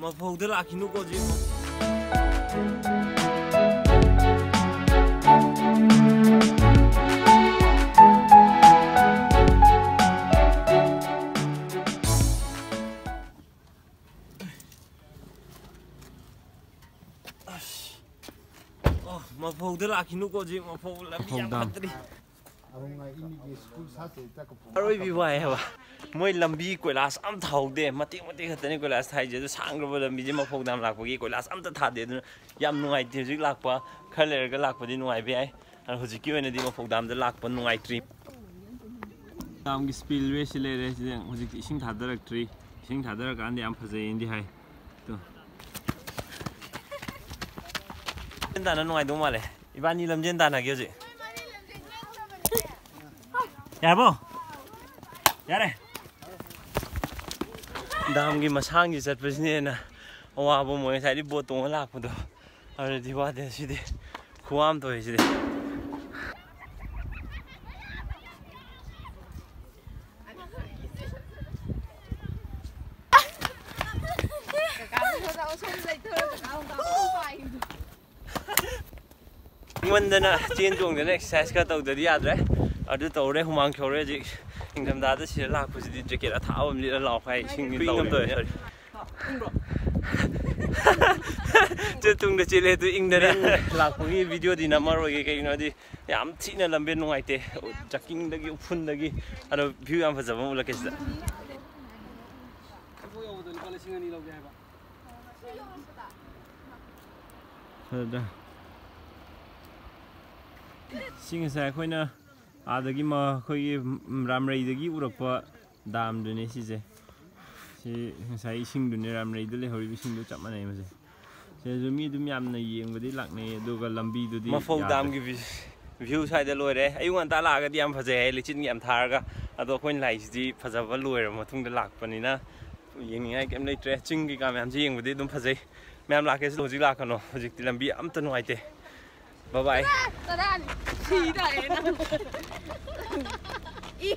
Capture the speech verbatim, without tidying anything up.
ꯃꯐꯧꯗ ꯂꯥꯛꯈꯤꯅꯨꯀꯣ ꯍꯧꯖꯤꯛ꯫ ꯑꯁ꯫ ꯑꯣ, ꯃꯐꯧꯗ ꯂꯥꯛꯈꯤꯅꯨꯀꯣ ꯍꯧꯖꯤꯛ꯫ ꯃꯐꯧ ꯂꯝꯕꯤ ꯌꯥꯝ ꯐꯠꯇ꯭ꯔꯤ꯫ ꯑꯔꯣꯏꯕꯤ ꯋꯥꯏ ꯍꯥꯏꯕ꯫ ꯃꯣꯏ ꯂꯝꯕꯤ ꯀꯣꯏꯂꯥꯁ ꯑꯝ ꯊꯥꯍꯧꯗꯦ꯫ ꯃꯇꯦꯛ ꯃꯇꯦꯛ ꯈꯛꯇꯅꯤ ꯀꯣꯏꯂꯥꯁ ꯊꯥꯏꯁꯦ꯫ ꯑꯗꯨ ꯁꯥꯡꯈ꯭ꯔꯕ ꯂꯝꯕꯤꯁꯦ ꯃꯐꯧ ꯗꯥꯝ ꯂꯥꯛꯄꯒꯤ ꯀꯣꯏꯂꯥꯁ ꯑꯝꯇ ꯊꯥꯗꯦ꯫ ꯑꯗꯨꯅ ꯌꯥꯝ ꯅꯨꯡꯉꯥꯏꯇꯦ꯫ ꯍꯧꯖꯤꯛ ꯂꯥꯛꯄ, ꯈꯔ ꯂꯩꯔꯒ ꯂꯥꯛꯄꯗꯤ ꯅꯨꯡꯉꯥꯏꯕ ꯌꯥꯏ꯫ ꯑꯗꯣ ꯍꯧꯖꯤꯛꯀꯤ ꯑꯣꯏꯅꯗꯤ ꯃꯐꯧ ꯗꯥꯝꯗ ꯂꯥꯛꯄ ꯅꯨꯡꯉꯥꯏꯇ꯭ꯔꯤ꯫ ꯗꯥꯝꯒꯤ ꯁ꯭ꯄꯤꯜꯋꯦꯁꯤ ꯂꯩꯔꯦ꯫ ꯁꯤꯗ ꯍꯧꯖꯤꯛꯇꯤ ꯏꯁꯤꯡ ꯊꯥꯗꯔꯛꯇ꯭ꯔꯤ꯫ ꯏꯁꯤꯡ ꯊꯥꯗꯔꯀꯥꯟꯗ ꯌꯥꯝ ꯐꯖꯩꯅꯗꯤ ꯍꯥꯏ꯫ ꯇꯨ꯫ ꯂꯝꯖꯦꯟ ꯇꯥꯟꯅ ꯅꯨꯡꯉꯥꯏꯗꯧ ꯃꯥꯜꯂꯦ꯫ ꯏꯕꯥꯅꯤ ꯂꯝꯖꯦꯟ ꯇꯥꯟꯅꯒꯦ ꯍꯧꯖꯤꯛ꯫ ꯌꯥꯔꯕꯣ? ꯌꯥꯔꯦ꯫ ꯗꯥꯝꯒꯤ ꯃꯁꯥꯡꯁꯤ ꯆꯠꯄꯁꯤꯅ ꯍꯦꯟꯅ ꯑꯋꯥꯕ ꯑꯃ ꯑꯣꯏ꯫ ꯉꯁꯥꯏꯗꯤ ꯕꯣꯠ ꯇꯣꯡꯉ ꯂꯥꯛꯄꯗꯣ ꯑꯗꯨꯗꯤ ꯋꯥꯗꯦ꯫ ꯁꯤꯗꯤ ꯈꯨꯋꯥ ꯑꯃ ꯇꯧꯋꯦ ꯁꯤꯗꯤ꯫ ꯏꯪꯃꯟꯗꯅ ꯆꯦꯟ ꯆꯣꯡꯗꯅ ꯑꯦꯛꯁꯔꯁꯥꯏꯁ ꯈꯔ ꯇꯧꯗꯗꯤ ꯌꯥꯗ꯭ꯔꯦ꯫ ꯑꯗꯨ ꯇꯧꯔꯦ, ꯍꯨꯃꯥꯡ ꯁꯧꯔꯦ꯫ ꯍꯧꯖꯤꯛ ꯏꯪꯊꯝꯊꯥꯗ ꯁꯤꯗ ꯂꯥꯛꯄꯁꯤꯗꯤ ꯖꯦꯀꯦꯠ ꯑꯊꯥꯕ ꯑꯃ ꯂꯤꯠꯂ ꯂꯥꯛꯑꯣ ꯍꯥꯏ꯫ ꯏꯁꯤꯡꯗꯤ ꯏꯪ ꯑꯃ ꯇꯧꯋꯦ꯫ ꯁꯣꯔꯤ꯫ ꯆꯦ ꯇꯨꯡꯗ ꯆꯦꯜꯂꯦ ꯑꯗꯨ ꯏꯪꯗꯅ꯫ ꯂꯥꯛꯄꯒꯤ ꯚꯤꯗꯤꯑꯣꯗꯤ ꯅꯝꯃꯔꯣꯏꯒꯦ, ꯀꯩꯒꯤꯅꯣꯗꯤ ꯌꯥꯝ ꯊꯤꯅ ꯂꯝꯕꯦꯟ ꯅꯨꯡꯉꯥꯏꯇꯦ꯫ ꯖꯛꯀꯤꯡꯗꯒꯤ ꯎꯐꯨꯟꯗꯒꯤ꯫ ꯑꯗꯣ ꯚ꯭ꯌꯨ ꯌꯥꯝ ꯐꯖꯕ ꯑꯃ ꯎꯠꯂꯛꯀꯦ ꯁꯤꯗ꯫ ꯐꯖꯗ꯭ꯔꯥ? ꯁꯤ ꯉꯁꯥꯏ ꯑꯩꯈꯣꯏꯅ ꯑꯥꯗꯒꯤ ꯃ-, ꯑꯩꯈꯣꯏꯒꯤ ꯔꯥꯝꯔꯩꯗꯒꯤ ꯎꯔꯛꯄ ꯗꯥꯝꯗꯨꯅꯦ ꯁꯤꯁꯦ꯫ ꯁꯤ ꯉꯁꯥꯏ ꯏꯁꯤꯡꯗꯨꯅꯦ, ꯔꯥꯝꯔꯩꯗ ꯂꯩꯍꯧꯔꯤꯕ ꯏꯁꯤꯡꯗꯣ ꯆꯞ ꯃꯥꯟꯅꯩ ꯃꯁꯦ꯫ ꯁꯤꯗꯁꯨ ꯃꯤ ꯑꯗꯨꯝ ꯌꯥꯝꯅ ꯌꯦꯡꯕꯗꯤ ꯂꯥꯛꯅꯩ, ꯑꯗꯨꯒ ꯂꯝꯕꯤꯗꯨꯗꯤ ꯃꯐꯧ ꯌꯥꯗ꯭ꯔꯦ꯫ ꯗꯥꯝꯒꯤ ꯚ꯭ꯌꯨ, ꯚ꯭ꯌꯨ ꯁ꯭ꯋꯥꯏꯗ ꯂꯣꯏꯔꯦ꯫ ꯑꯌꯨꯛ ꯉꯟꯇꯥ ꯂꯥꯛꯑꯒꯗꯤ ꯌꯥꯝ ꯐꯖꯩ ꯍꯥꯏ, ꯂꯩꯆꯤꯟꯒ ꯌꯥꯝ ꯊꯥꯔꯒ꯫ ꯑꯗꯣ ꯑꯩꯈꯣꯏꯅ ꯂꯥꯛꯏꯁꯤꯗꯤ ꯐꯖꯕ ꯂꯣꯏꯔꯕ ꯃꯇꯨꯡꯗ ꯂꯥꯛꯄꯅꯤꯅ ꯌꯦꯡꯅꯤꯡꯉꯥꯏ ꯀꯩꯝ ꯂꯩꯇ꯭ꯔꯦ꯫ ꯆꯤꯡ ꯀꯩꯀꯥ ꯃꯌꯥꯝꯁꯤ ꯌꯦꯡꯕꯗꯤ ꯑꯗꯨꯝ ꯐꯖꯩ꯫ ꯃꯌꯥꯝ ꯂꯥꯛꯀꯦꯁꯨ ꯍꯧꯖꯤꯛ ꯂꯥꯛꯀꯅꯣ, ꯍꯧꯖꯤꯛꯇꯤ ꯂꯝꯕꯤ ꯑꯝꯇ ꯅꯨꯡꯉꯥꯏꯇꯦ꯫ ꯕꯥꯏ ꯕꯥꯏ꯫ ꯇꯔꯥꯅꯤ꯫ ꯁꯤ ꯇꯥꯔꯦ ꯅꯪ꯫ ꯏ꯫